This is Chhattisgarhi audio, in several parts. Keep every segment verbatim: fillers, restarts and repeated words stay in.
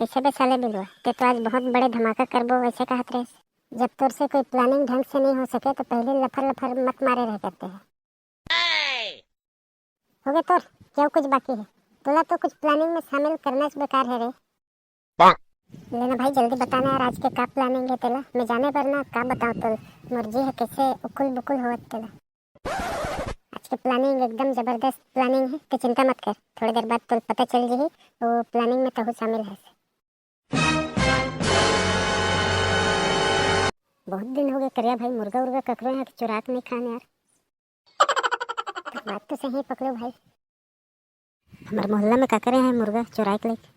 कैसे बे साले बिलवा, ते तो आज बहुत बड़े धमाका करबो वैसे कहत रहे। जब तोर से कोई प्लानिंग ढंग से नहीं हो सके तो पहले लफर लफर मत मारे रहे करते हैं। हो गए तोर, क्या कुछ बाकी है? तोला तो कुछ प्लानिंग में शामिल करना च बेकार है रे। लेना भाई, जल्दी बताना यार, आज के का प्लानिंग है तेला? मैं जाने पर ना का बताऊं तोल, मोर जी है कैसे उकुल बुकुल होवत तेला। आज के प्लानिंग एकदम जबरदस्त प्लानिंग है, तो चिंता मत कर, थोड़ी देर बाद तोल पता चल जही वो प्लानिंग में तहु शामिल है। बहुत दिन हो गए करिया भाई, मुर्गा उर्गा ककरो यहाँ के चुरा के नहीं खान यार। बात तो सही है पकलू भाई। हमारे मोहल्ला में काकरे हैं मुर्गा चुराए के लेके।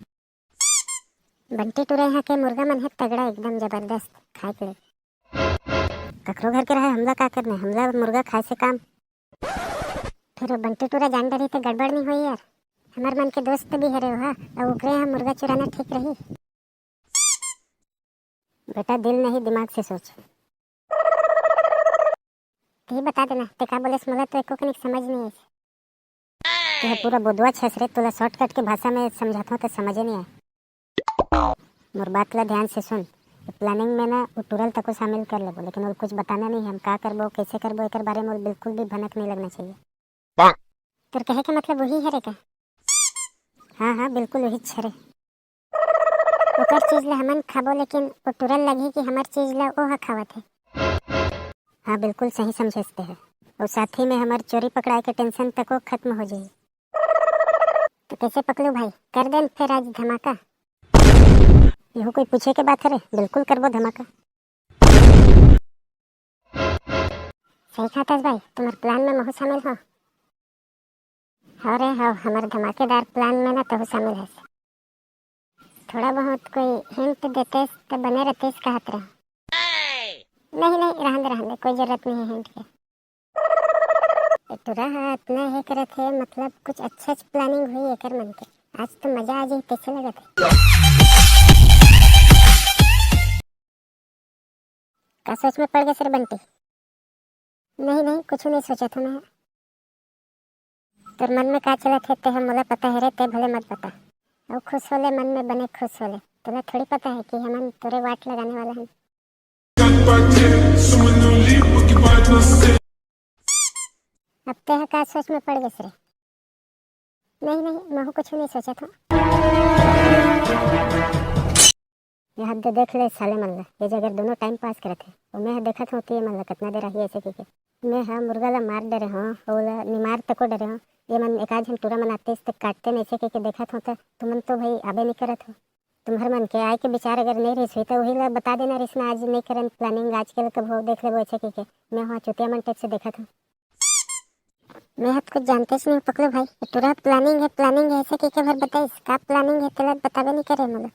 बंटी टुरा यहाँ के मुर्गा मन है तगड़ा, एकदम जबरदस्त खाए के लेके। ककरो घर के रहे, हमला का करने, हमला मुर्गा खाए से काम। फिर वो बंटी टुरा जान डरी तो गड़बड़ नहीं हुई यार। हमार मन के दोस्त भी हरे हो, हाँ, और ओकरे यहाँ मुर्गा चुराना ठीक रही? बेटा, दिल नहीं, दिमाग से सोच। ते बता देना, ते का बोलेस, मोला तो एको कनिक समझ नहीं आइस। ते पूरा बोदवा छस रे, तोला शॉर्टकट के भाषा में समझात हूँ तो समझे नहीं आए। मोर बात ला ध्यान से सुन, ये प्लानिंग में ना वो टुरल तको शामिल कर लेबो, लेकिन वो कुछ बताना नहीं, हम का करबो, कैसे करबो, एकर बारे में बिल्कुल भी भनक नहीं लगना चाहिए। तोर कहे के मतलब वही हरे का? हाँ हाँ, बिल्कुल वही हरे। ओकर चीज ला हमन खाबो, लेकिन वो टुरल लगही कि हमर चीज ला ओह खावत है। हाँ, बिल्कुल सही समझेस ते है। और साथ ही में हमर चोरी पकड़ाए के टेंशन तको खत्म हो जाही। तो कैसे पकलू भाई, कर देन फिर आज धमाका? यहू कोई पूछे के बात हरे? बिल्कुल करबो धमाका। सही कहत हस भाई, तुम्हर प्लान में महू शामिल हो। हो रे हो, हमर धमाकेदार प्लान में ना तहू शामिल हस। थोड़ा बहुत कोई हिंट देतेस तो बने रहतेस कहत रहे। नहीं नहीं, रहन दे, रहन दे, कोई जरूरत नहीं है हिंट के। ए टुरा हा इतना हे करत हे, मतलब कुछ अच्छा प्लानिंग हुई एकर मन के। आज तो मजा आ जाही, कैसे लगत हे? का सोच में पड़ गए सर बंटी? नहीं नहीं, कुछ नहीं सोचा था मैं। तोर मन में का चलत हे, ते ह मोला पता है रे, ते भले मत बता। अउ खुश होले, मन में बने खुश होले। तोला थोड़ी पता है कि हमन तोरे वाट लगाने वाला हन। अब ते ह का सोच में पड़ गइस रे? नहीं नहीं, महू कुछ नहीं सोचत हूँ। ये हद दे, देख ले साले मन ला, ये जगह दोनों टाइम पास करत हे। और मैं ह देखत हूँ कि ये मन ला कितना देर आही ऐसे कहिके। मैं ह मुर्गा ला मार डरे हूँ, ओला निमार तको डरे हूँ। ये मन एक आध झन टूरा मन आते तो काटते नहीं ऐसे कहिके देखत हूँ, तो तुमन तो भाई आबे नहीं करत हो। तुम्हर मन के आए के विचार अगर नहीं रहिस हुई तो वही ला बता देना रहिस ना, आज नहीं करन प्लानिंग, आज के लिए कब हो देख लेबो ऐसे कहिके। मैं वहाँ चुतिया मन टाइप से देखत हूँ। मैं ह तो कुछ जानते च नहीं पकलो भाई, ये टूरा प्लानिंग है, प्लानिंग है ऐसे कहिके भर बताइस, का प्लानिंग है तेला बताबे नहीं करे मोला।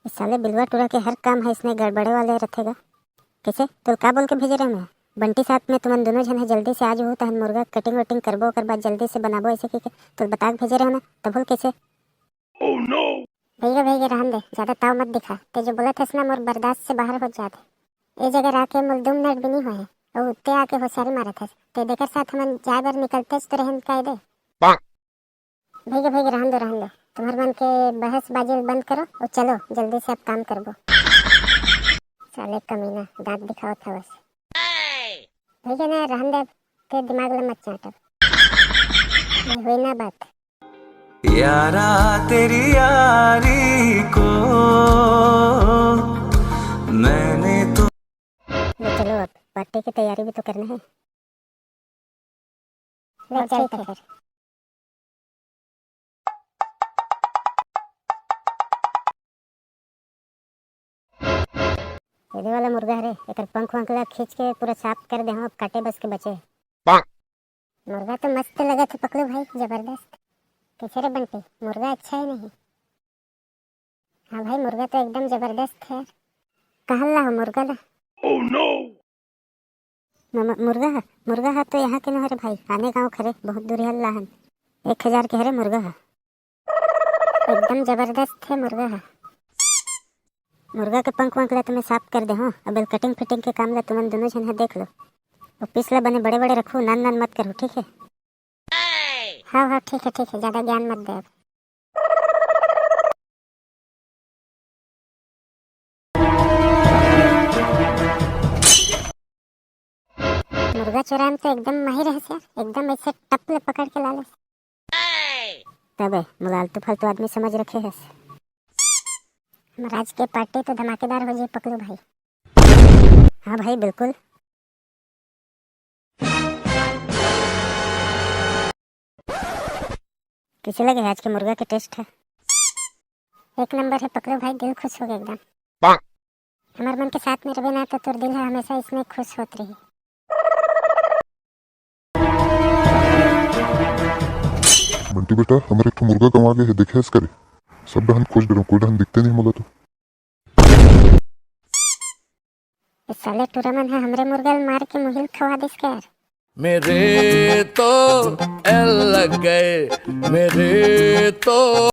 ये साले बिलवा टूरा के हर काम है इसने गड़बड़े वाले रथे गा। कैसे? तो का बोल के भेजे रहे मैं? बंटी साथ में तुमन दोनों झन है, जल्दी से आज हो तहन मुर्गा कटिंग वटिंग करबो, ओकर बाद जल्दी से बनाबो ऐसे कहिके तो बता के भेजे रहे ना, तब बोल कैसे? भैया भैया रहन दे, ज्यादा ताव मत दिखा, ते जो बोलत हस ना मोर बर्दाश्त से बाहर हो जात है। ए जगह रह के मोर दो मिनट भी नहीं होए है, और उत्ते आके होशियारी मारत हस। ते देकर साथ हमन जाए बर निकलते तो रहन का दे। भैया भैया रहन दो, रहन दो, तुम्हर मन के बहसबाजी बंद करो और चलो जल्दी से अब काम करबो। साले कमीना दांत दिखावत हवस। भैया ना रहन दे, ते दिमाग ला मत चाटब। ये हुई ना बात। यारा तेरी यारी को मैंने तो ले चलो, अब पार्टी की तैयारी भी तो करनी है। ले चल तो फिर। ये दे वाला मुर्गा हरे, एकर पंख वंख ला खींच के पूरा साफ कर दे, हम अब काटे बस के बचे। मुर्गा तो मस्त लगत है पकलू भाई, जबरदस्त। कैसे रे बंटी, मुर्गा अच्छा है नहीं? हाँ भाई, मुर्गा तो एकदम जबरदस्त है। कहाँ ला हो मुर्गा ला? म-, म-, मुर्गा है, मुर्गा है तो यहाँ के नो हरे भाई, आने गाँव खरे, बहुत दूरिया ला हन। एक हजार के हरे मुर्गा है। एकदम जबरदस्त है मुर्गा है। मुर्गा के पंख वंख ला तो मैं साफ कर दे हूँ, अब कटिंग फिटिंग के काम ला तुमन दोनों झन है देख लो। और पीस ला बने बड़े बड़े रखो, नान नान मत करो, ठीक है? हाँ हाँ, ठीक है ठीक है, ज्यादा ज्ञान मत दे अब। चोराए में तो एकदम माहिर हस यार, एकदम ऐसे टप ले पकड़ के ला लेस। तबे मोला आलतू फालतू आदमी समझ रखे हस। हमर आज के पार्टी तो धमाकेदार हो जाए पकलू भाई। हाँ भाई, बिल्कुल। कैसे लगे आज के मुर्गा के टेस्ट ह? एक नंबर है पकलू भाई, दिल खुश हो गया एकदम। हमर मन के साथ में रहे ना तो तोर दिल ह हमेशा इसने खुश होत रही। बंटी बेटा, हमर एक ठो मुर्गा गंवा गे हे, देखे हस करे? सब डहन खोज डरेंव, कोई डहन दिखते नहीं मोला तो। ए साले टूरा मन ह हमरे मुर्गा ल मार के मुहिल खवा दिस के यार। मेरे तो एल लग गए, मेरे तो